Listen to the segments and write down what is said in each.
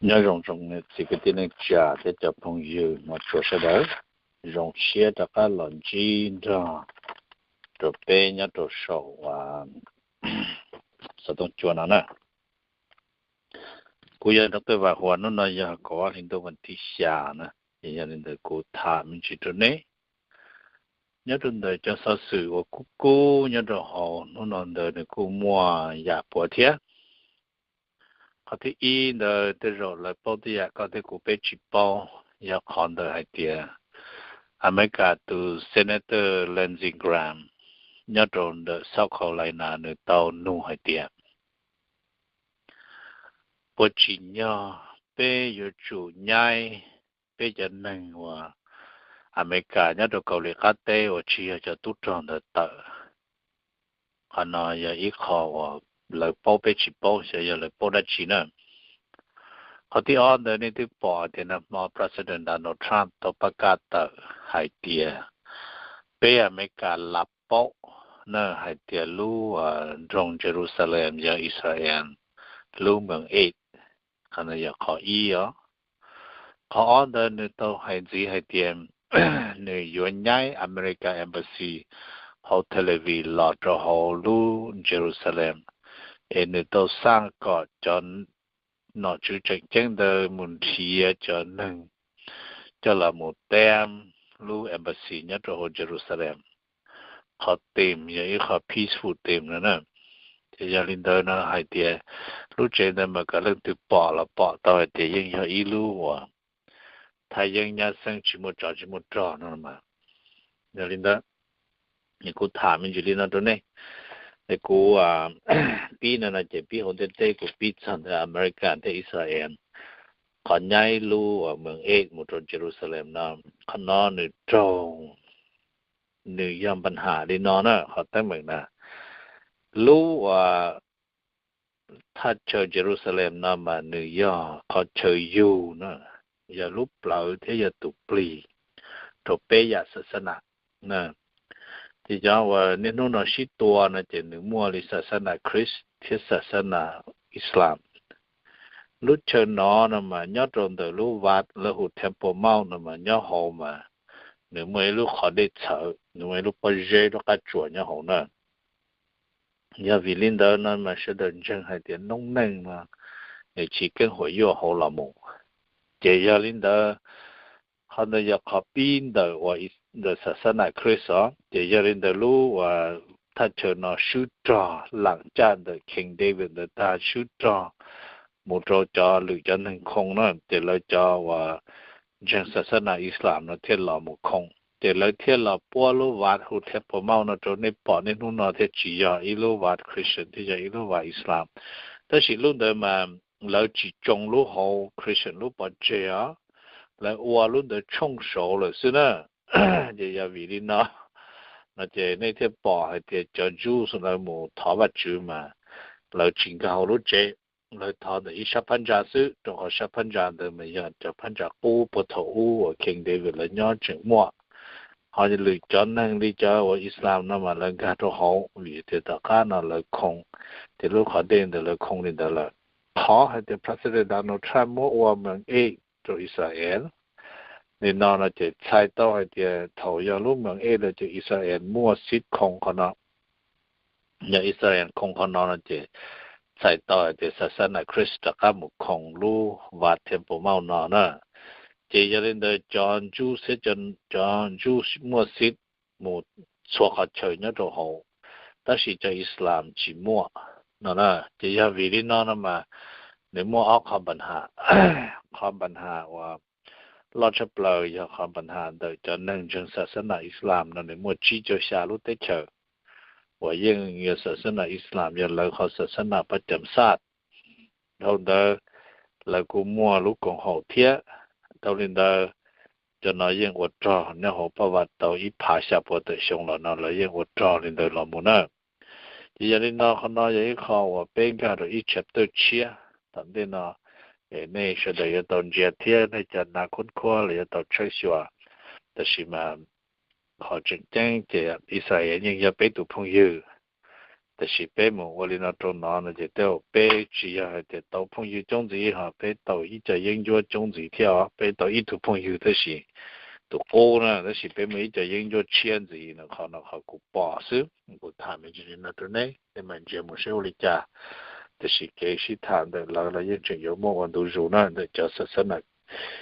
Nyob zoo zoo niam txiv kwv tij neej tsa thiab cov phooj ywg hmov tshua sawv daws, zoo siab rov qab los ntsib nrog rau peb nyob rau saum xov tooj cua no na. Kuv yog Dr. Vam Huas, hnub no yog kaum ob hli ntuj vas thib xya na, es yog li ntawd kuv tham me ntsis rau nej. Nyob rau ntawm cov xov xwm uas kub kub nyob rau hauv hnub no ntawd nws kuj muaj yam puav thiab. Qhov thib ib ntawd tej zaum lawv paub tej yam koj thiab kuv peb tsis paub, yog qhov ntawm hais tias Amelikas tus Senator Lindsey Graham nyob rau ntawm South Carolina nws tau nug hais tias puas tsim nyog peb yuav tsum nyaib peb cov neeg uas Amelikas nyob rau Kaus Lim Qab Teb uas tsis yog cov tub rog ntawd tawm. Qhov no yog ib qho uas lawv paub peb tsis paub, xyov yog lawv paub dab tsi na. Qhov thib ob ntawd nej twb pom tias nag hmo President Donald Trump tau pab kaj tawm hais tias peb Amelikas lam paub na hais tias lub nroog Jerusalem yog Israel lub moos ej. Qhov no yog qhov ib os. Qhov ob ntawd nws tau hais ntxiv hais tias nws yuav nyaib America Embassy hauv Tel Aviv los rau hauv lub Jerusalem, es nws tau xaj kom cov nom tswv tseem ceeb ntawd mus nrhiav cov neeg coj los mus teeb lub embassy nyob rau hauv Jerusalem. Qhov teem yog ib qho peaceful teem no na. Ces yog li ntawd no hais tias lub tsev ntawd mas kom leej twg pom los pom tau hais tias yeej yog ib lub uas thaj yeeb nyab xeeb tsis muaj tsov tsis muaj rog no mas. Yog li ntawd, kuv tham me ntsis li no rau nej. Es kuv pib no no ces pib hauv ntiaj teb, kuv pib txog ntawm America thiab Israel qhov nyaib lub moos ej mus rau Jerusalem no. Qhov no nws raug, nws yog npa ham li no na, qhov teeb meem na. Lub thaj chaw Jerusalem no mas nws yog qhov chaw yug na, yog lub plawv thiab yog tus plig rau peb yam xas xas nas. Ces cov uas niaj hnub no sib tua no ces nws muaj li xas xas nas Khrist thiab xas xas nas Islam. Lub chaw no no mas nyob rau ntawm lub vaj lawv hu Temple Mount no mas nyob hauv mas nws muaj ib lub qhov dej txhawv, nws muaj ib lub pob zeb lub qab tsuas nyob hauv na. Yog vim li ntawd no mas sawv daws ntseeg hais tias noob neej no nws tsis keeb huam yuaj hauv los mus. Ces yog li ntawd, qhov ntawd yog qhov pib ntawm uas ntawm xas xas nas Khrist os. Ces yog li ntawd lub uas thaj chaw no swb rog lam caj ntawm King David ntawd tag, swb rog mus rau cov lwm cov neeg khoo na, ces lawv cov uas ntseeg xas xas nas Islam no thiaj los mus khoo. Ces lawv thiaj los puab lub vaj hu Temple Mount no rau nej pom niaj hnub no thiaj tsis yog ib lub vaj Christian, thiaj yog ib lub vaj Islam. Tab sis lub ntawd mas lawv tsis tsoo lub hauv Christian lub pov tseg os, lawv ua lub ntawd tshooj saud lawm xwb na. Ces yog vim li no no ces nej thiaj pom hais tias cov Jews lawv mus thov Vajtswv mas lawv tsis nkag hauv lub tsev, lawv thov ntawm ib sab phab ntsa xwb, rau qhov sab phab ntsa ntawd mas yog cov phab ntsa qub puag thaum ub uas King David lawv nyob tseem muaj. Ho lwm cov neeg li cov uas Islam no mas lawv nkag rau hauv, vim tias tom qab no lawv khoo, ces lub qhov dej ntawd lawv khoo li ntawd lawm. Qhov hais tias President Donald Trump muab ua moos ej rau Israel li no no ces txhais tau hais tias thaum yog lub moos ej lawm ces Israel muaj xib khoo qhov no. Yog Israel khoo qhov no no ces txhais tau hais tias xas xas nas Khrist rov qab mus khoo lub vaj Temple Mount no na. Ces yog li ntawd cov Jews thiab cov Jews muaj xib mus txhua qhov chaw nyob rau hauv, tab sis cov Islam tsis muaj no na. Ces yog vim li no no mas nws muaj ob qho npa ham. Qhov npa ham uas loj tshaj plaws yog qhov npa ham ntawm cov neeg ntseeg xas xas nas Islam no nws muaj tsib caug xya lub teb chaws uas yeej yog xas xas nas Islam yog lawv qhov xas xas nas pab cam xaj. Dhau ntawd lawv kuj muaj lub koom haum thiab. Dhau li ntawd, cov no yeej ua rog nyob hauv paj vaj tau ib phav xya puas tawm xyoo los no lawv yeej ua rog li ntawd los mus na. Ces yog li no qhov no yog ib qho uas peb nkag rau ib chapter tshiab tom ntej no, es nej sawv daws yuav tau ntsia thiab nej cov nav khuab khuab los yuav tau tshawb xyuas. Tab sis mas qhov tseem ceeb ces Israel yeej yog peb tus phooj ywg. Tab sis peb mus ua li no rau no no ces tej zaum peb tsis yog hais tias tau phooj ywg coob ntxiv, ho peb tau ib co yeeb ncuab coob ntxiv thiab os. Peb tau ib tug phooj ywg tab sis tus qub na, tab sis peb muaj ib co yeeb ncuab tshiab ntxiv no. Qhov no qhov kuv pom xwb, kuv tham me ntsis li no rau nej, nej mam ntsia mus saib ua li cas. Tab sis kev sib tham ntawm lawv los yeej tseem yuav muaj ua ntu zus na, ntawm cov xa xab nas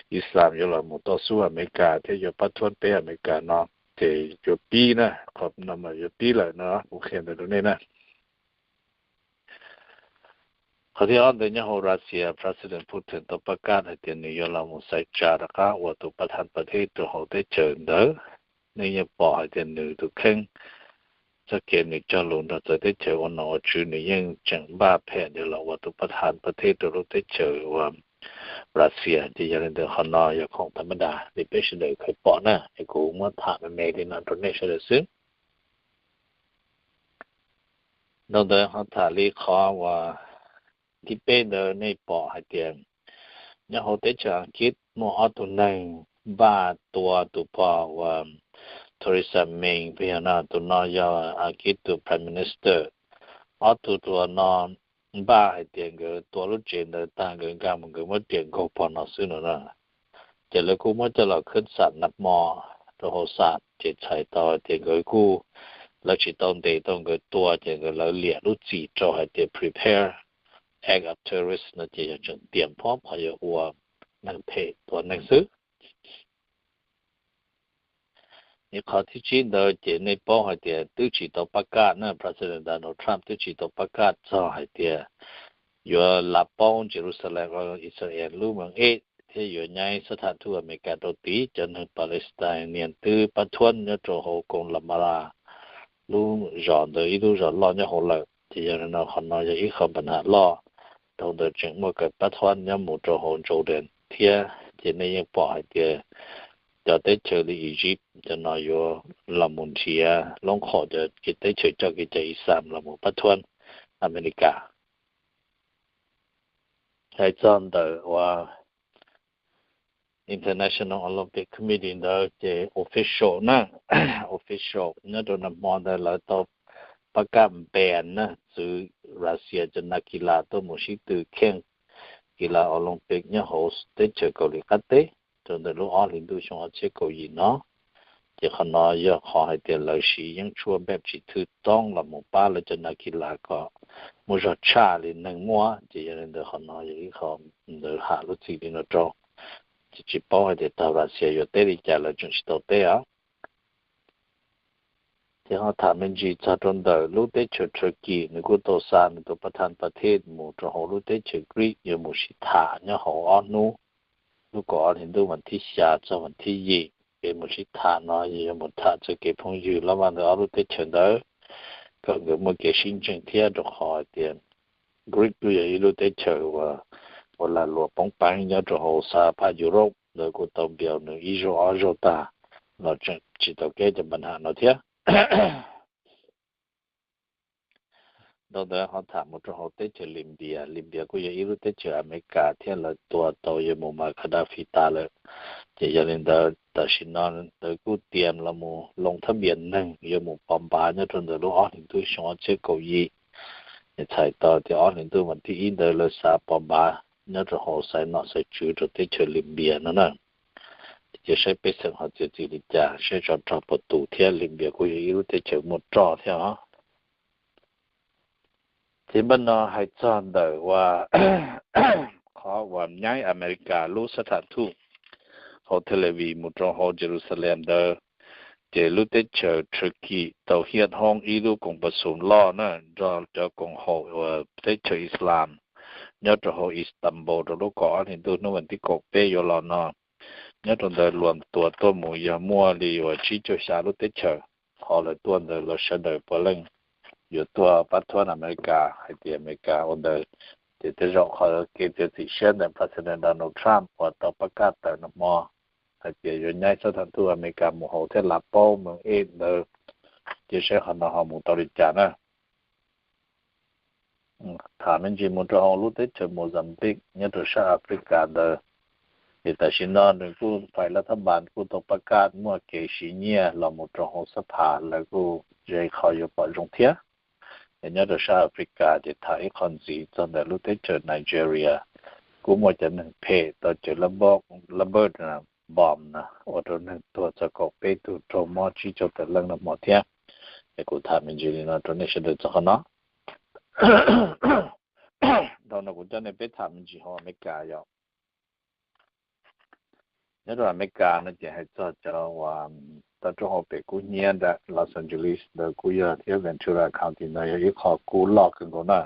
Islam yuav los mus toj xub Amelikas thiab yuav pab thuab peb Amelikas no, ces yuav pib na, qhov no mas yuav pib lawm no kuv qhia ntawm rau nej na. Qhov thib ob ntawd nyob hauv Russia, President Putin tau pab kaj hais tias nws yuav los mus xaiv tsa rov qab ua tus pab thav pab thej rau hauv teb chaws ntawd. Nej yeej pom hais tias nws tus kheej txoj kev nws cog lus nrog txawv teb chaws ua nom ua tswv nws yeej tseem npaj phem tias los ua tus pab thav pab thej rau lub teb chaws ua Russia. Ces yog li ntawd qhov no yog khoom tham mab das li peb sawv daws khaws pom na, es kuv muab tham me me li no rau nej sawv daws xwb. Dhau ntawd ho tham li qhov uas thib peb ntawd nej pom hais tias nyob hauv teb chaws Askiv muaj ob tug neeg npaj tua tus pog uas Theresa May peb yog no, tus no yog Askiv tus Prime Minister. Ob tug tus no npaj hais tias nkawd tua lub tsev ntawd tag nkawd nkag mus nkawd muab riam nkaug pog no xwb no na. Ces lawv kuj muab coj los khwb xam nag hmo rau hauv xam ces txhais tau hais tias nkawd kuj, lawv tsis tau ntes tau nkawd tua ces nkawd lawv liam lub txim rau hais tias prepare act of terrorist no ces yog tseem tiam phob qhov yuav ua neeg phem tua neeg xwb. Ib qhov thib tsib ntawd ces nej paub hais tias twb tsis tau pab kaj na, President Donald Trump twb tsis tau pab kaj txog hais tias yuav lav paub Jerusalem, Israel lub moos ej thiab yuav nyaib xab tham thuj Amelikas rau tid. Cov neeg Palestinian twb pab thuab nyob rau hauv koog Lamala lub zos ntawd ib lub zos loj nyob hauv lawm. Ces yog li no qhov no yog ib qho npa nam loj, dhau ntawd tseem muaj kev pab thuab nyob mus rau hauv Jordan thiab. Ces nej yeej pom hais tias cov teb chaws li Egypt cov no yuav los mus nrhiav loob qhom cov teb chaws coj kev cai Islam los mus pab thuab Amelikas. Hais txog ntawm uas International Olympic Committee ntawd ces official na, official nyob rau nag hmo ntawd lawv tau pab kaj ban na, txwv Russia cov nag kis las tuaj mus sib tw kheej kis las Olympic nyob hauv teb chaws Kaus Lim qab teb rau ntawm lub ob hlis ntuj xyoo ob txhiab kaum yim no. Ces qhov no yog qhov hais tias lawv siv yeeb tshuaj npej tsis thwj toob los mus pab lawv cov nag kis las kom muaj zog tshaj li neeg muaj. Ces yog li ntawd qhov no yog ib qho ntawd ham lub txim li no rau. Ces tsis paub hais tias tag Russia yuav teb li cas lawv tseem tsis tau teb os. Ces ho tham me ntsis txog rau ntawm lub teb chaws Turkey, nws kuj tau xa nws tus pab tham pab thej mus rau hauv lub teb chaws Greece yuav mus sib tham nyob hauv ob hnub, lub kaum ob hlis ntuj vas thib xya txog vas thib yim. Kev mus sib tham no yog yuav mus tham txog kev phooj ywg loj vaj ntawm ob lub teb chaws ntawd, kom nkawd muaj kev sib ntseeg thiab, rau qhov hais tias Greece kuj yog ib lub teb chaws uas ua lag luam poob peeb nyob rau hauv sab phab Europe ntawd kuj tau npias nws ib zaug ob zaug tag los tseem tsis tau keb cov npa nam no thiab. Dhau ntawd ho tham mus rau hauv teb chaws Libya. Libya kuj yog ib lub teb chaws Amelikas thiab, lawv tua tau yawg Muammar Gaddafi tas lawm. Ces yog li ntawd tam sim no lawv kuj tias los mus loo thab npias neeg yuav mus pov npav nyob rau ntawm lub ob hlis ntuj xyoo ob txhiab kaum yim. Ces txhais tau tias ob hlis ntuj vas thib ib ntawd lawv xav pov npav nyob rau hauv xaiv nom xaiv tswv rau teb chaws Libya no na. Ces saib pej xeem ho txiav txim li cas, saib tsov rog puas tus thiab. Libya kuj yog ib lub teb chaws muaj roj thiab os. Ces npaj no hais txog ntawm uas qhov uas nyaib Amelikas lub xab tham thuj hauv Tel Aviv mus rau hauv Jerusalem ntawd, ces lub teb chaws Turkey tau hiaj hoob ib lub koom pas xum loj na nrog cov koom haum uas teb chaws Islam nyob rau hauv Istanbul rau lub kaum ob hlis ntuj hnub vas thib kaum peb yuav los no. Nyob rau ntawd luag tuaj tuaj mus yog muaj li uas tsib caug xya lub teb chaws. Qhov lawv tuaj ntawd los sawv daws puav leej yuav tuaj pab thuab Amelikas hais tias Amelikas ua ntawd. Ces tej zaum qhov kev txiav txim siab ntawm President Donald Trump uas tau pab kaj tawm nag hmo hais tias yuav nyaib xab tham thuj Amelikas mus hauv thiab lav paub moos ej ntawd, ces saib qhov no ho mus tau li cas na. Tham me ntsis mus rau hauv lub teb chaws Mozambique nyob rau sab Africa ntawd, ces tam sim no nws kuj fais lav thab npas kuj tau pab kaj muaj kev siv nyiaj los mus rau hauv xab phas, lawv kuj ze qhov yuav pom zoo thiab. Nyob rau sab Africa ces tham ib qho ntxiv txog ntawm lub teb chaws Nigeria, kuj muaj cov neeg phem tau caw lab npab, lab npab, bomb na, ua rau neeg tuag txog kaum peb tug, raug mob tsib caug tawm leej no hmo thiab. Es kuv tham me ntsis li no rau nej sawv daws txog qhov no. Dhau no kuv coj nej peb tham me ntsis hauv Amelikas yom. Nyob rau Amelikas no ces hais txog cov uas tau rau hauv pem kub hnyiab ntawm Los Angeles ntawd kuj yog thiab Ventura County ntawd yog ib qho kub loj kawg nkaus na.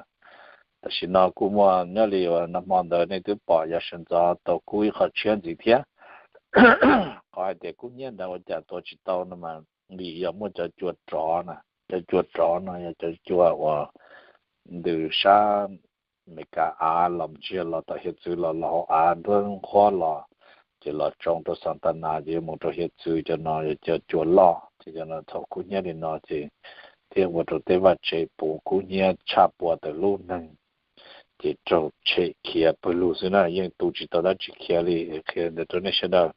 Tam sim no kuj muaj nyob li uas nag hmo ntawd nej twb pom yav sawv ntxov tau kub ib qho tshiab ntxiv thiab. Qhov hais tias kub hnyiab ntawd ua cas tua tsis tau no mas vim yog muaj cov cua rov na, cov cua rov no yog cov cua uas ntws sab Amelikas av los ntsia los tom hiav txwv los los hauv av nruab nqhuab los, ces los tsoo rau Santana ces yuav mus rau hiav txwv. Cov no yog cov cua loj ces cov no thaum kub hnyiab li no ces thiaj ua rau tej vaj tsev puv kub hnyiab tshaj pua tawm lub neeg, ces raug tshem khiav pawg lug xwb na, yeej tu tsis tau dab tsi khiav li. Qhia ntawd rau nej sawv daws.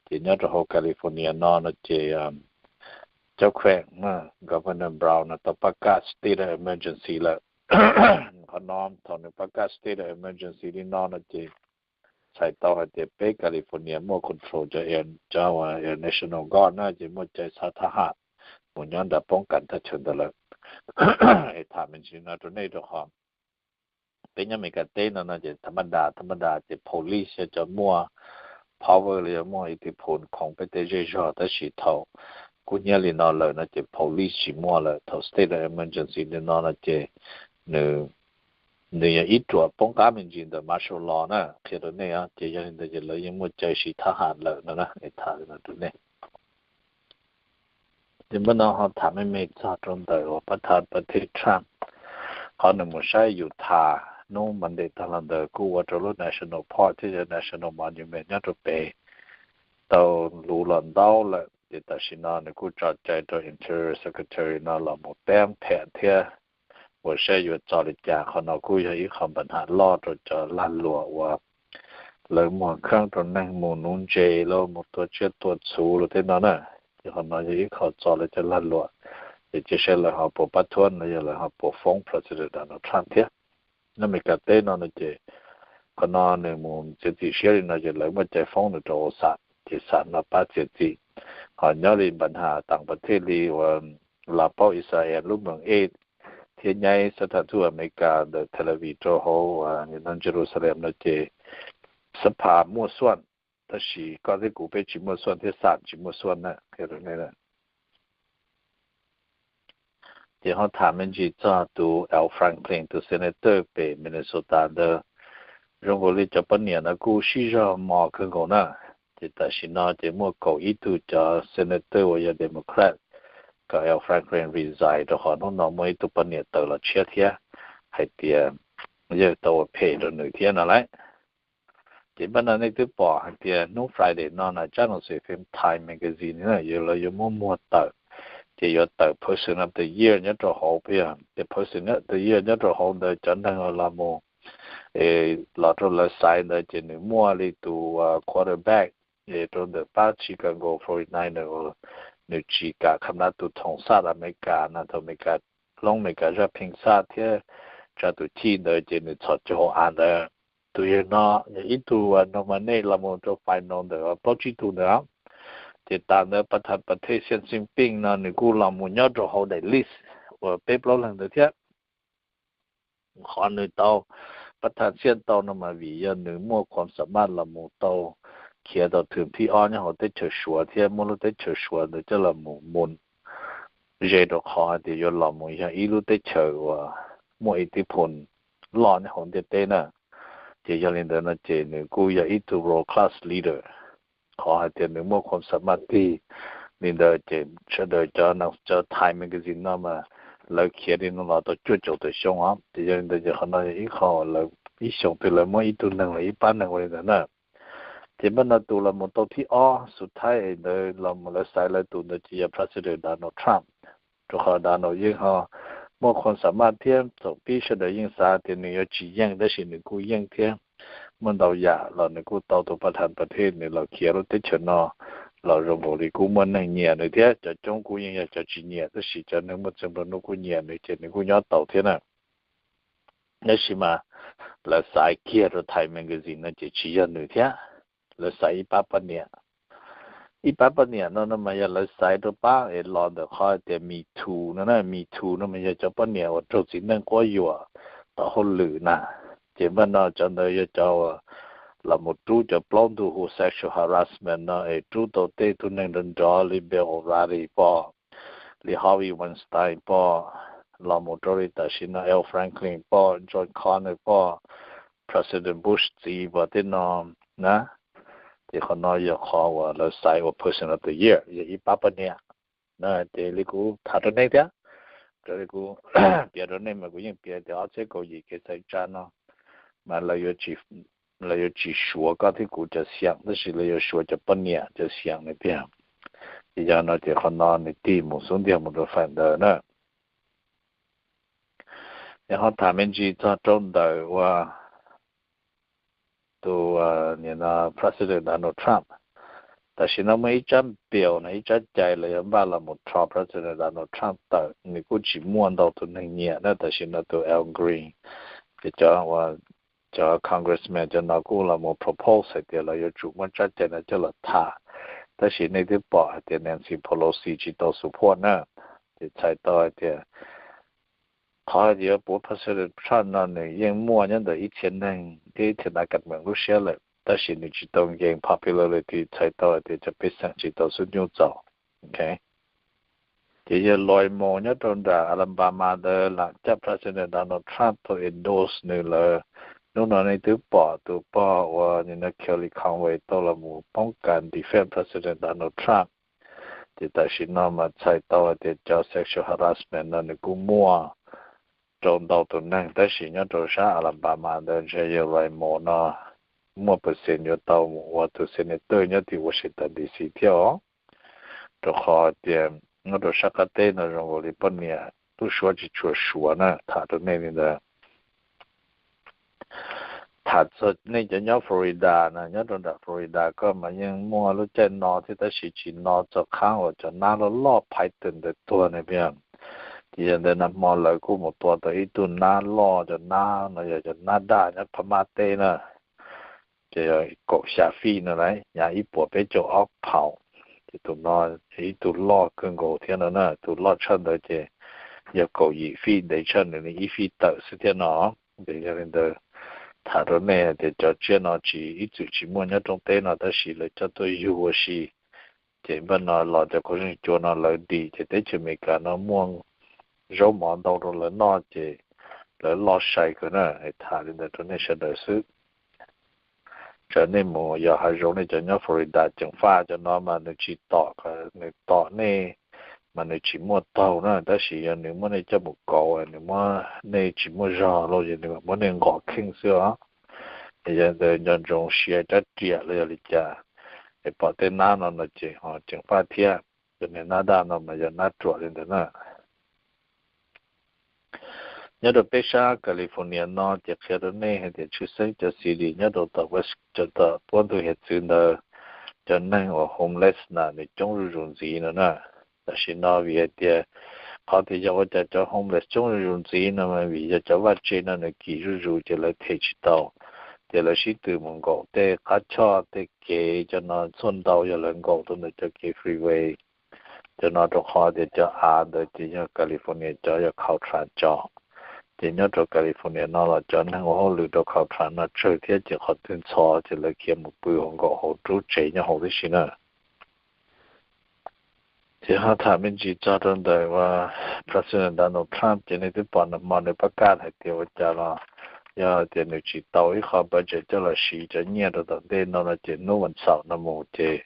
Ces nyob rau hauv California no no ces cov kheem Governor Brown no tau pab kaj state of emergency lawm. Qhov no thaum nws pab kaj state of emergency li no no ces txhais tau hais tias peb California muaj control cov, cov National Guard na, ces muaj cai xa thab ham mus nyob nram poob kas thaj chaw ntawd lawm. Es tham me ntsis no rau nej rau qhov peb nyob Amelikas teb no no ces tha ma da, tha ma da ces police yog cov muaj power los yog muaj ib tug phoo khoov peb tej zej zog, tab sis thaum kub hnyiab li no lawm no ces police tsis muaj lawm. Thaum state of emergency li no no ces nws, nws yog ib ruam poob qab me ntsis ntawm martial law na, qhia rau nej. Ces yog li ntawd ces lawv yeej muaj cai siv thab ham lawm no na, es tham li no rau nej. Ces npaj no ho tham me me txog rau ntawm uas pab thab pab thej Trump, qhov nws mus saib Utah hnub Monday tag los ntawd kuj ua rau lub National Park thiab yog National Monument nyob rau pem tau luv los ntau lawm. Ces tam sim no nws kuj tso cai rau Interior Secretary no los mus teeb phem thiab ua saib yuav txo li cas. Qhov no kuj yog ib qho npa nham loj rau cov lag luam uas lawv muag kheeb rau neeg mus nuv ntses los mus tua tsiaj tua txhu los tej no na. Ces qhov no yog ib qho txo lawv cov lag luam, ces cia saib lawv ho puas pab thuab los yog lawv ho puas foob President Donald Trump thiab. Nyob Amelikas teb no no ces qhov no nws mus txiav txim siab li no ces lawv muaj cai foob nws rau xam, ces xam no pab txiav txim. Ho nyob li npa nham tas pas thej li uas lav paub Israel lub moos ej thiab nyaib xab thas thuj Amelikas ntawm Tel Aviv rau hauv Jerusalem no ces xab phas muaj xuaj, tab sis koj thiab kuv peb tsis muaj xuaj thiab xam tsis muaj xuaj na. Ces ho tham me ntsis txog tus Al Franken tus senator pem Minnesota ntawd, zoo nkaus li cov poj niam no kuj sib zog mos kawg nkaus na. Ces tam sim no ces muaj kaum ib tug cov senator uas yog Democrat kom Al Franken resign rau qhov hnub no muaj ib tug poj niam tawm los tshiab thiab hais tias yawg tau ua phem rau nws thiab no lauj. Ces npaj no nej twb pom hais tias hnub Friday no na tsab noo xim fim Time Magazine na yog lawv yuav muab muag tawm, ces yuav tawm Person of the Year nyob rau hauv, ces Person of the Year nyob rau hauv ntawd cov neeg los mus los rau lawv xaiv ntawd ces nws muaj li tus quarterback rau ntawm pab Chicago forty-niner uas nws tsis kam kham nab tus thoom xaj Amelikas na, thaum Amelikas, hloov Amelikas zaj pheej xaj thiab tsa tus chij ntawd ces nws txhos caug hauv av ntawd. Tus yawg no yog ib tug nominate los mus rau final ntawm plaub tsib tug ntawd. Ces tas ntawd pab thas pas thej Xian Xin Pij no nws kuj los mus nyob rau hauv daim list uas peb plaub leeg ntawd thiab. Qhov nws tau pab thas Xian tau no mas vim yog nws muaj khuam xam maj los mus tau khiav tau thwm thib ob nyob hauv teb chaws Suav thiab muab lub teb chaws Suav ntawd coj los mus mus ze rau qhov hais tias yuav los mus yog ib lub teb chaws uas muaj ib tib phum loj nyob hauv ntiaj teb na. Ces yog li ntawd no ces nws kuj yog ib tug world class leader. Qhov hais tias nws muaj khuam xam maj tig li ntawd ces sawv daws cov, cov Time Magazine no mas lawv khiav li no los tau cuaj caum tawm xyoo os. Ces yog li ntawd ces qhov no yog ib qho lawv ib xyoos twg lawv muab ib tug neeg los ib pab neeg ua li ntawd na. Ces npaj no tus los mus tau thib ob xub thawj ntawd los mus lawv xaiv lawv tus ntawd ces yog President Donald Trump. Rau qhov Donald yeej ho muaj khuam xam maj thiab thaum pib sawv daws yeej xav tias nws yuav tsis yeej tab sis nws kuj yeej thiab. Muaj ntau yam los nws kuj tau tus pab thas pas thej nws los khiav lub teb chaws no los zoo nkaus li kuj muaj neeg nyiam nws thiab, cov coob kuj yeej yog cov tsis nyiam, tab sis cov neeg muaj txeeg nplua nuj kuj nyiam nws ces nws kuj nyob tau thiab na. Tab sis mas lawv xaiv kiag rau Time Magazine no ces tsis yog nws thiab, lawv xaiv ib pab poj niam. Ib pab poj niam no no mas yog lawv xaiv rau pab es los ntawm qhov tias Me Too no na, Me Too no mas yog cov poj niam uas raug txiv neej quab yuam tau hauj lwm na. Ces npaj no cov ntawd yog cov uas los mus rub cov plaub ntug hu sexual harassment no es rub tau tej tug neeg nrov nrov li Bill O'Reilly pom, li Harvey Weinstein pom, los mus rau li tam sim no Al Franken pom, John Connor pom, President Bush txiv pom tej no na. Ces qhov no yog qhov uas lawv xaiv ua Person of the Year, yog ib pab poj niam. Ces li kuv tham rau nej thiab, raws li kuv piav rau nej mas kuv yeej piav tias ob txhiab kaum yim kev xaiv tsa no mas lawv yuav tsis suav koj thiab kuv cov xiam, tab sis lawv yuav suav cov poj niam cov xiam nws tiag. Ces yog no ces qhov no nws tig mus xub ntiag mus rau feem ntawd na. Yog ho tham me ntsis txog rau ntawm uas tus President Donald Trump, tam sim no muaj ib tsab bill no, ib tsab cai lawv yuav npaj los mus rho President Donald Trump tawm, nws kuj tsis muaj ntau tus neeg nyiam na. Tam sim no tus Al Green, ces cov cov congressman cov no kuj los mus propose hais tias lawv yuav tsum muab tsab cai no coj los tham, tab sis nej twb pom hais tias Nancy Pelosi tsis tau support na. Ces txhais tau hais tias qhov yuav puav President Trump no nws yeej muaj nyob ntawm ib txhia neeg thiab ib txhia dav kam meem lub siab lawm, tab sis nws tsis tau gain popularity, txhais tau hais tias cov pej xeem tsis tau xub nyuj txaus. Ces yog Roy Moore nyob rau nram Alabama ntawd lam coj President Donald Trump tau endorse nws lawm. Hnub no nej twb pom tus pog uas Kellyanne Conway tau los mus poob kas defend President Donald Trump. Ces tam sim no mas txhais tau hais tias cov sexual harassment no nws kuj muaj rau ntau tus neeg, tab sis nyob rau sab Alabama ntawd ntshe yog Roy Moore no muaj percent yuav tau mus ua tus senator nyob tim Washington D C thiab os. Rau qhov tias nyob rau sab qab teb no zoo nkaus li poj niam lub suab tsis tshua suav na, tham rau nej li ntawd. Tham txog nej cov nyob Florida na, nyob rau nram Florida koj mas yeej muaj lub caij no thiab tab sis tsis no txog qhab uas cov nab loj loj phaiv tawm ntawd tuag na. Ces yog ntawd nag hmo lawv kuj mus tua tau ib tug nab loj, cov nab no yog cov nab daj nyob Phab Mab teb na. Ces yog kaum xya fij no lauj, nyav ib puas peb caug ob phaus. Ces tus no ib tug loj kawg nkaus thiab no na, tus loj tshaj ntawd ces yog kaum yim fij, ntev tshaj nws li ib fij tawm xwb thiab no. Ces yog li ntawd tham rau nej tias cov tsiaj no tsis, ib txwm tsis muaj nyob rooj teb no tab sis lawv coj tuaj yug ua si. Ces npaj no los cov khaub zeeg cua no lawv dim ces teb chaws Amelikas no muaj zaub mov ntau rau lawv noj ces lawv loj sai kawg na. Tham li ntawd rau nej sawv daws xwb. Tsam nej mus yos hav zoov, nej cov nyob Florida ceev faj, cov no mas nws tsis tom, nws tom nej mas nws tsis muaj taug na, tab sis yog nws muab nej coj mus kauv, nws muab nej tsis muaj zog los yog nws muab nej nqos kheej xwb os. Yog ntawd nco ntsoov siav rab riam los yog li cas, es pom tej nab no no ces ho ceev faj thiab. Cov niag nab daj no mas yog nab ruam li ntawd na. Nyob rau peb sab California no ces qhia rau nej hais tias tshwj xeeb cov city nyob rau tom West, cov tom puab ntug hiav txwv ntawd, cov neeg uas homeless na nws coob zuj zus ntxiv no na. Tam sim no vim hais tias, qhov tias yog ua cas cov homeless coob zuj zus ntxiv no mas vim yog cov vaj tse no nws kim zuj zus ces lawv them tsis tau, ces lawv sib tw mus nkaum tej qab choj tej kev, cov no txhua ntau yog lawv nkaum rau ntawm cov kev freeway. Cov no rau qhov tias cov av ntawd ces yog California cov, yog Caltrans cov. Ces nyob rau California no los cov neeg ua hauj lwm rau Caltrans no tsawg thiab ces qhov twg ntxhov ces lawv khiav mus pw hauv nkaum hauv rub tsev nyob hauv tib si na. Ces ho tham me ntsis txog rau ntawm uas President Donald Trump ces nej twb pom nag hmo nws pab kaj hais tias ua cas los yog tias nws tsis tau ib qho budget coj los siv cov nyiaj rau tom ntej no no ces hnub vas xaum no mus ces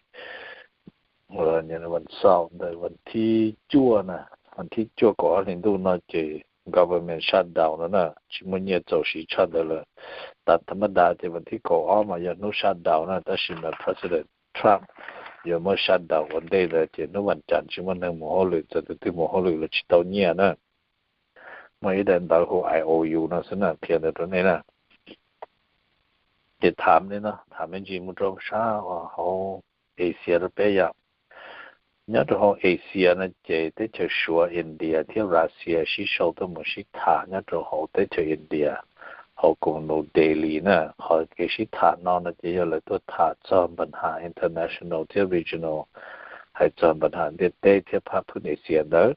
vas xaum ntawm vas thib cuaj na, vas thib cuaj kaum ob hlis ntuj no ces government shutdown no na, tsis muaj nyiaj txaus siv tshaj ntawd lawm. Tam thaj mab das ces vas thib kaum ob mas yog hnub shutdown na, tab sis mas President Trump yuav muab shutdown ua ntej ntawd ces hnub vas cas tsis muaj neeg mus hauj lwm, txawm tus twg mus hauj lwm los tsis tau nyiaj na. Muaj ib daim ntawv hu I O U no xwb na, qhia ntawd rau nej na. Ces tham li no, tham me ntsis mus rau sab uas hauv Asia rau peb yom. Nyob rau hauv Asia no ces teb chaws Suav, India thiab Russia sib sau tuaj mus sib tham nyob rau hauv teb chaws India, hauv koom New Delhi na. Qhov kev sib tham no no ces yog lawv tuaj tham txog npa nham international thiab regional, hais txog npa nham ntiaj teb thiab phab phwb Asia ntawd.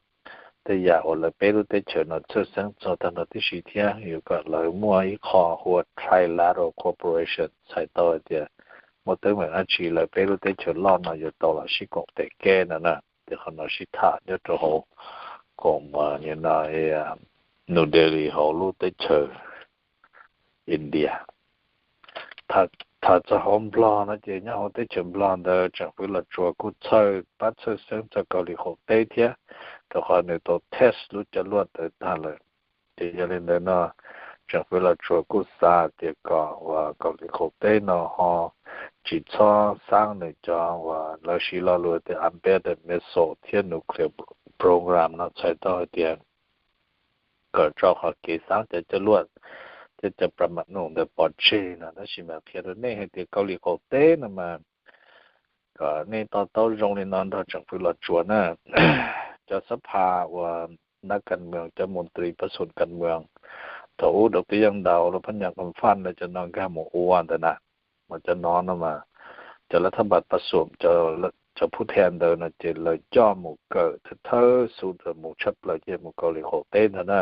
Tej yam uas lawv peb lub teb chaws no txhawj xeeb txog tag nrho tib si thiab yuav kom lawv muaj ib qho hu ua trilateral cooperation, txhais tau hais tias muaj teeb meem dab tsi lawv peb lub teb chaws loj no yuav tau los sib koom tes keb no na. Ces qhov no sib tham nyob rau hauv koom New Delhi hauv lub teb chaws India. Tham txog hauv Nplog no ces nyob hauv teb chaws Nplog ntawd tseem fwv los tsuas kuj txhawj pab txhawj xeeb txog Kaus Lim qaum teb thiab, rau qhov nws tau test lub coj luaj ntawd tag lawm. Ces yog li ntawd no tseem fwv los tsuas kuj xav tias kom uas Kaus Lim qaum teb no ho tsis txhob xaab nws cov uas lawv siv lo lus tias embedded missile thiab nuclear program no, txhais tau hais tias kom tso qhov kev xaab cov coj luaj thiab cov pram ma num ntawd pov tseg no. Tab sis mas qhia rau nej hais tias Kaus Lim qaum teb no mas kom nej to taub zoo li no nrog tseem fwv los tsuas na. Cov xab pha uas nab kas moos, cov mus ntris pab xum kas moos thaum ub dau peb yeej ntaus lub phab nyas kam faj ntawd cov no nkag mus ua ntawd na. Mas cov no no mas cov lav thab npas pab xum, cov phub thia ntawd no ces lawv coj mus kawm thawj thawj xu ntawd mus tshaj plaws ces mus Kaus Lim qaum teb ntawd na.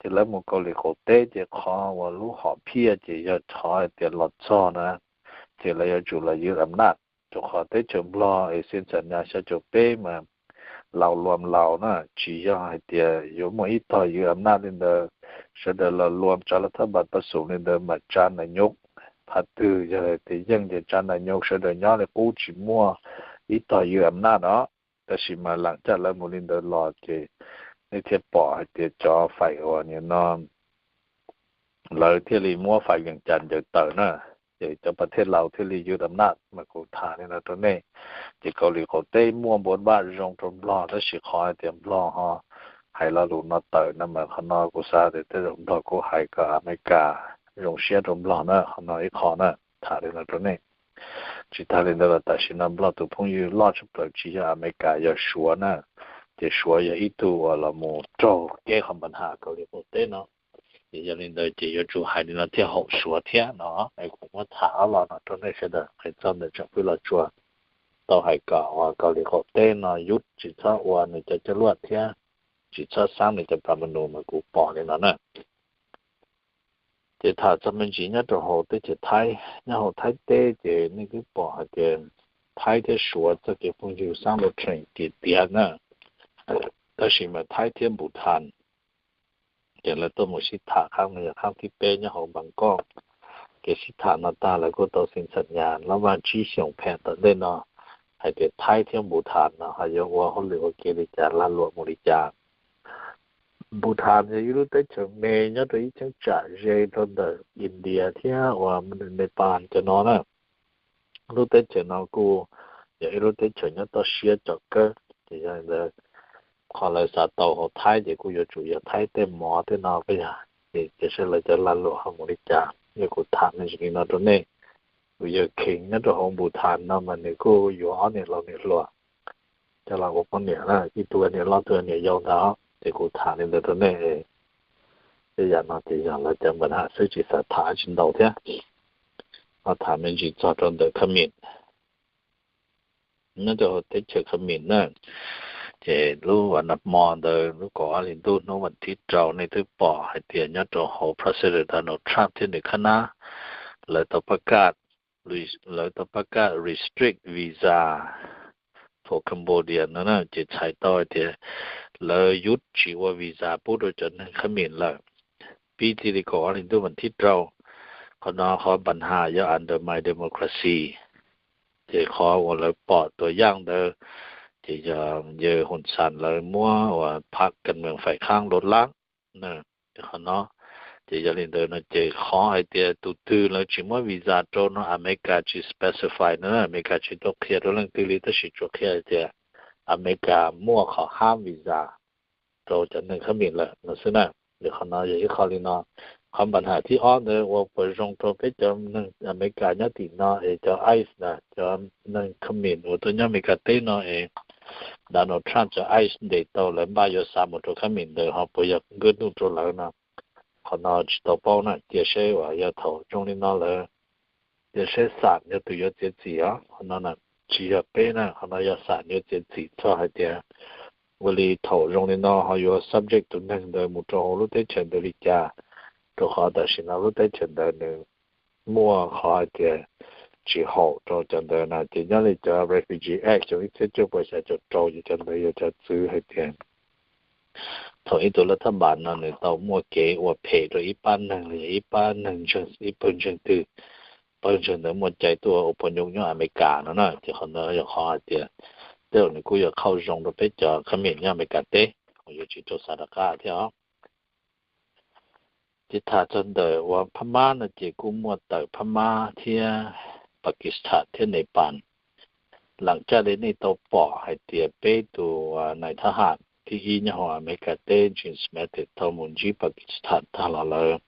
Ces lawv mus Kaus Lim qaum teb ces qhov uas lub hom phiaj ces yog qhov hais tias los txog na, ces lawv yuav tsum los ywv am naj. Rau qhov teb chaws Nplog es xi ntxam nyas xya caum peb mas laus luam laus na, tsis yog hais tias yuav muaj ib tog ywv am naj li ntawd, sawv daws los luam tsav lav thab npas pab xum li ntawd mas tsav nas nyuj. Phaj twg yog hais tias yeej ces tsav nas nyuj sawv daws nyob li qub tsis muaj ib tog ywv am naj no. Tab sis mas lam caj lawv mus li ntawd los ces nej thiaj pom hais tias cov faim uas nim no lawv thiaj li muab faim yeem cas ncaws tawm na, ces cov pas thej laus thiaj li ywv am naj mas kuv tham li no rau nej. Ces Kaus Lim qaum teb muaj npua npaj zoo rau Nplog, tab sis qhov hais tias Nplog ho hais lo lus no tawm no mas qhov no kuv xav tias tej zaum Nplog kuj hais kom Amelikas zoo siab rau Nplog na, qhov no ib qho na, tham li no rau nej. Tsis tag li ntawd los tam sim no Nplog tus phooj ywg loj tshaj plaws tsis yog Amelikas, yog Suav na. Ces Suav yog ib tug uas los mus raug keb qhov npa nham Kaus Lim qaum teb no. Ces yog li ntawd ces yuav tsum hais li no thiaj haum Suav thiab no, es kuv muab tham ob lo no rau nej sawv daws. Qhia txog ntawm tseem fwv los tsuas tau hais kom uas Kaus Lim qaum teb no yub tsis txhob ua nws cov coj luaj thiab tsis txhob xaab nws cov pam ma nus mas kuv pom li no na. Ces tham txog me ntsis nyob rau hauv teb chaws Thaib, nyob hauv Thaib teb ces nej twb pom hais tias Thaib thiab Suav txoj kev phooj ywg xaab lub theem tiag tiag na. Tab sis mas Thaib thiab Bhutan ces lawv tuaj mus sib tham qhab no yog qhab thib peb nyob hauv Npab Koj. Kev sib tham no tag lawv kuj tau xi ntxham nyas lab vaj tsib xyoos phem tom ntej no hais tias Thaib thiab Bhutan no ho yuav ua hauj lwm ua ke li cas, lag luam mus li cas. Bhutan yog ib lub teb chaws me nyob rau ib cheeb tsam ze rau ntawm India thiab uas Nepal cov no na. Lub teb chaws no kuj yog ib lub teb chaws nyob toj siab tsom kawb, ces yog li ntawd qhov lawv xav tau hauv Thaib ces kuj yuav tsum yog Thaib tej mov tej no pab yog, ces cia saib lawv cov lag luam ho mus li cas. Yog kuv tham me ntsis li no rau nej, kuv yawg Kheev nyob rau hauv Bhutan no mas nws kuj yuav ob niam laus niam hluas coj los ua poj niam na, ib tug niam loj ib tug niam yau ntawd, ces kuv tham li ntawd rau nej. Tej yam no ces yog lawv cov npa nham xwb, tsis xav tham tsis ntau thiab. Ho tham me ntsis txog rau ntawm Kham Mim. Nyob rau teb chaws Kham Mim na, ces lub vas nag hmo ntawd lub kaum ob hli ntuj hnub vas thib rau nej twb pom hais tias nyob rau hauv President Donald Trump thiab nws khab nab, lawv tau pab kaj, lawv tau pab kaj restrict visa for Cambodia no na, ces txhais tau hais tias lawv yub tsis ua visa pub rau cov neeg Khab Mim lawm. Pib txij li kaum ob hli ntuj vas thib rau, qhov no qhov npa nham yog undermine democracy. Ces qhov uas lawv pom tua yaj ntawd, ces yog yawg Hun San lawv muab uas phab kas moos faim khaab lub lab. Ces qhov no, ces yog li ntawd no ces qhov hais tias tus twg lawv tsis muab visa rau no Amelikas tsis specify no, Amelikas tsis tau qhia rau leej twg li, tab sis tsuas qhia hais tias Amelikas muaj qhov hab visa rau cov neeg Khab Mim lawm no xwb na. Ces qhov no yog ib qho li no. Qhov npa nham thib ob ntawd uas puas zoo rau peb cov neeg Amelikas nyob tim no es cov ice na, cov neeg Khab Mim uas tuaj nyob Amelikas teb no es Donald Trump cov ice ntes tau lawv npaj yuav xa mus rau khab mim ntawd ho puas yog nkawd nuj rau lawv no, qhov no tsis tau paub na. Cia seb uas yog thaum zoo li no lawm, cia seb xam yog tus yuav txiav txim os. Qhov no tsis yog peb na, qhov no yog xam yuav txiav txim txog hais tias ua li thaum zoo li no ho yuav subject tus neeg ntawd mus rau hauv lub teb chaws ntawd li cas, rau qhov tam sim no lub teb chaws ntawd nws muaj qhov hais tias tsis haum rau cov ntawd na. Ces nyob li cov Refugee Act xyoo ib txhiab cuaj puas xya caum rau, ces cov ntawd yog cov txwv hais tias thaum ib tug lab thab npas no nws tau muaj kev ua phem rau ib pab neeg los yog ib pab neeg ntseeg, ib pawg ntseeg twg, pawg ntseeg ntawd muaj cai tuaj ua pos nyuj nyob Amelikas no na. Ces qhov ntawd yog qhov hais tias tej zaum nws kuj yuav qhauj zoo rau peb cov khab mim nyob Amelikas teb, kuj yuav tsis rau xa rov qab thiab os. Ces tham txog ntawm uas Phab Mab no ces kuj muaj tawm Phab Mab thiab Pakistan thiab Nepal. Lam caj li nej tau pom hais tias peb tus nais thab ham thib ib nyob hauv Amelikas teb James Mattis tau mus ntsib Pakistan tag los lawm,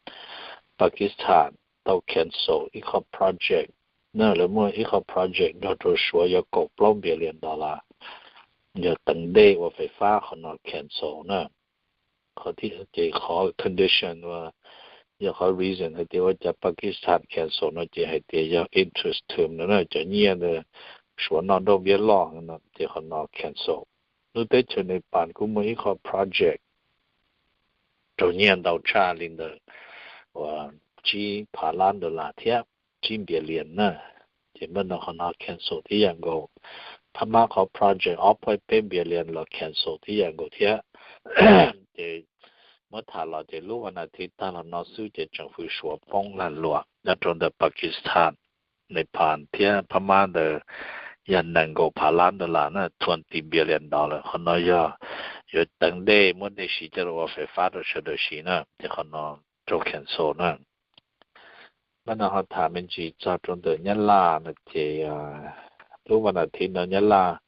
Pakistan tau cancel ib qho project na. Lawv muaj ib qho project nrog rau Suav yog kaum plaub billion dollar, yog teev dej ua fais fab, qhov no cancel na. Qhov thiab ces qhov condition uas yog qhov reason hais tias ua cas Pakistan cancel no ces hais tias yog interest term no na, cov nyiaj ntawd Suav noj nrauj npiab loj no ces qhov no cancel. Lub teb chaws Nepal kuj muaj ib qho project raug nyiaj ntau tshaj li ntawm uas tsib phav lab dollar thiab, tsib billion na. Ces npaj no qhov no cancel tib yam nkaus. Phab Mab qhov project ob point peb billion los cancel tib yam nkaus thiab. Ces muab tham los ces lub vas nas thiv tag los no xwb ces tsoom fwv Suav poob lag luam nyob rau ntawm Pakistan, Nepal thiab Phab Mab ntawd yog nees nkaum phav lab dollar na, twenty billion dollar. Qhov no yog yuav teev dej muab dej siv coj los ua fais fab rau sawv daws siv na, ces qhov no raug cancel na. Npaj no ho tham me ntsis txog rau ntawm Nyab Laj no ces lub vas nas thiv no Nyab Laj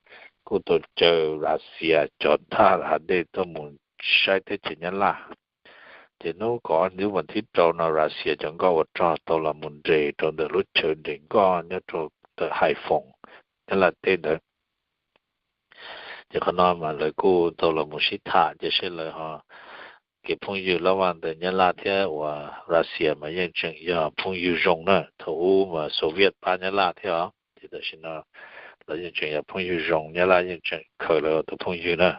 kuj tau caw Russia cov thaj hav dej tuaj mus saib teb chaws Nyab Laj. Ces hnub kaum ob hnub vas thib rau no Russia cov nkoj ua rog tau los mus nres rau ntawm lub chaw nres nkoj nyob rau ntawm Haiphoo, Nyab Laj teb ntawd. Ces qhov no mas lawv kuj tau los mus sib tham ces seb lawv ho kev phooj ywg lab vaj ntawm Nyab Laj thiab uas Russia mas yeej tseem yog phooj ywg zoo na. Thaum ub mas Soviet pab Nyab Laj thiab os, ces tam sim no lawv yeej tseem yog phooj ywg zoo, Nyab Laj yeej tseem khaws lawv ua tus phooj ywg na.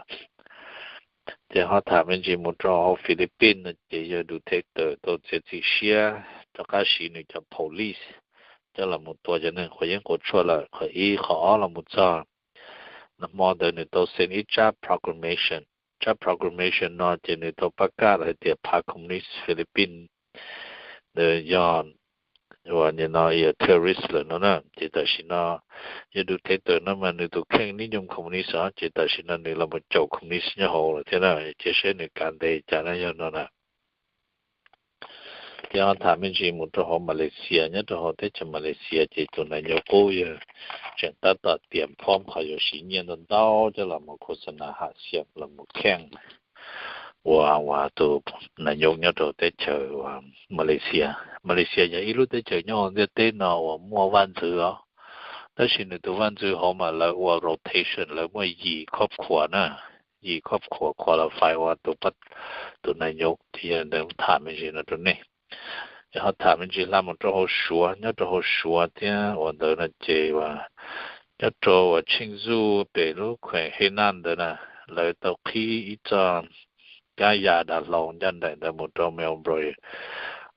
Ces ho tham me ntsis mus rau hauv Philippines no ces yog Duterte tau txiav txim siab rov qab siv nws cov police coj los mus tua cov neeg quav yeeb quav tshuaj lawm, qhov ib. Qhov ob los mus txog nag hmo ntawd nws tau xeem ib tsab proclamation. Tsab proclamation no ces nws tau pab kaj hais tias phav Communist Philippines ntawd yog uas nim no yog terrorist lawm no na. Ces tam sim no yog Duterte no mas nws tus kheej nib nyoog Communist os, ces tam sim no nws los mus caum Communist nyob hauv lawm thiab na, cia seb nws kav ntes cas na yog no na. Ces ho tham me ntsis mus rau hauv Malaysia, nyob rau hauv teb chaws Malaysia ces tus nais nyuam qub yog tseem tab tom tiam phob qhov yuav siv nyiaj ntau ntau coj los mus khos xas nas ham xiam los mus kheej ua ua tus nais nyuam nyob rau teb chaws Malaysia. Malaysia yog ib lub teb chaws nyob hauv ntiaj teb no uas muaj vaj ntxwv os, tab sis nws tus vaj ntxwv hauv mas lawv ua rotation, lawv muaj yim khob khuas na, yim khob khuas qualify ua tus, tus nais nyuam. Ces yog ntawd tham me ntsis no rau nej. Ces ho tham me ntsis hla mus rau hauv Suav, nyob rau hauv Suav thiab uas ntawd no ces uas nyob rau uas Tsheej Zuj pem lub khueem Hej Naj ntawd na, lawv tau qhib ib txoj kab ya dav hlau ncaj nraim ntawd mus rau Melbourne,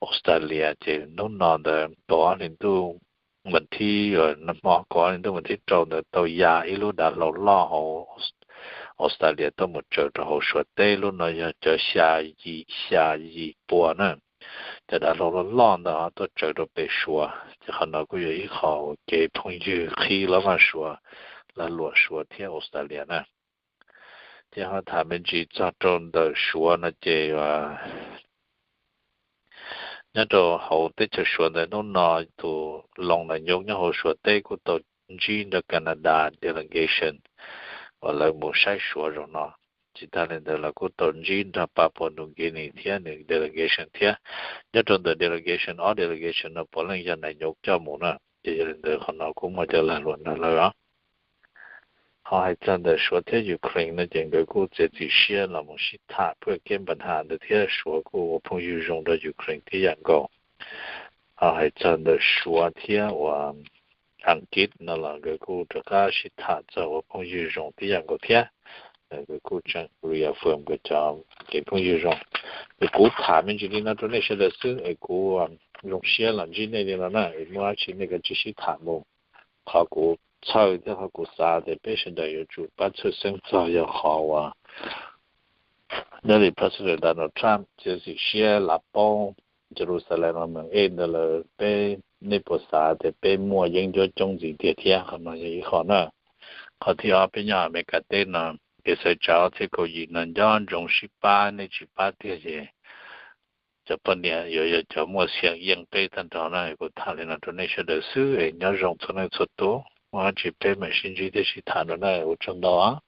Australia. Ces hnub no ntawd kaum ob hlis ntuj, vas thib, nag hmo kaum ob hlis ntuj vas thib rau ntawd tau ya ib lub dav hlau loj hauv Australia tuaj mus tsaws rau hauv Suav teb. Lub no yog cov xya yim, xya yim pua na, cov dav hlau loj loj ntawd tuaj tsaws rau pem Suav. Ces qhov no kuj yog ib qho uas kev phooj ywg qhib lab vaj Suav, lag luam Suav thiab Australia na. Ces ho tham me ntsis txog rau ntawm Suav no ces nyob rau hauv teb chaws Suav ntawd hnub no tus loos nais nyuam nyob hauv Suav teb kuj tau ntsib nrog Canada delegation uas lawv mus saib Suav zaum no. Tsis tag li ntawd los kuj tau ntsib nrog Papua New Guinea thiab nws delegation thiab. Nyob rau ntawm delegation, ob delegation no puav leej yog nais nyuam coj mus na. Ces yog li ntawd qhov no kuj muaj cov lag luam nrog lawv os. Ho hais txog ntawm Suav thiab Ukraine no ces nkawd kuj txiav txim siab los mus sib tham phuaj kev npa nham ntawd thiab, Suav kuj ua phooj ywg zoo rau Ukraine tib yam nkaus. Ho hais txog ntawm Suav thiab uas Askiv no los nkawd kuj rov qab sib tham txog ua phooj ywg zoo tib yam nkaus thiab. Nkawd kuj tseem reaffirm nkawd cov kev phooj ywg zoo. Es kuv tham me ntsis li no rau nej sawv daws xwb es kuv zoo siab los ntsib nej li no na, es muaj dab tsi nej kav tsij sib tham mus. Qhov kuv txhawj thiab qhov kuv xav tias peb sawv daws yuav tsum pab txhawj xeeb txog yog qhov uas nyob li President Donald Trump txiav txim siab lav paub Jerusalem los meem ej ntawd lawm, peb, nej puas xav tias peb muaj yeeb ncuab coob ntxiv tiag thiab? Qhov no yog ib qho na. Qhov thib ob, peb nyob Amelikas teb no, kev xaiv tsa ob txhiab kaum yim no nco ntsoov sib pab, nej tsis pab tiag ces cov poj niam yuav yog cov muaj xiam yeej peb tag nrho na. Kuv tham li no rau nej sawv daws xwb es nyob zoo txhua leej txhua tus, muaj dab tsi peb mam sib ntsib thiab sib tham dua na, ua tsaug ntau.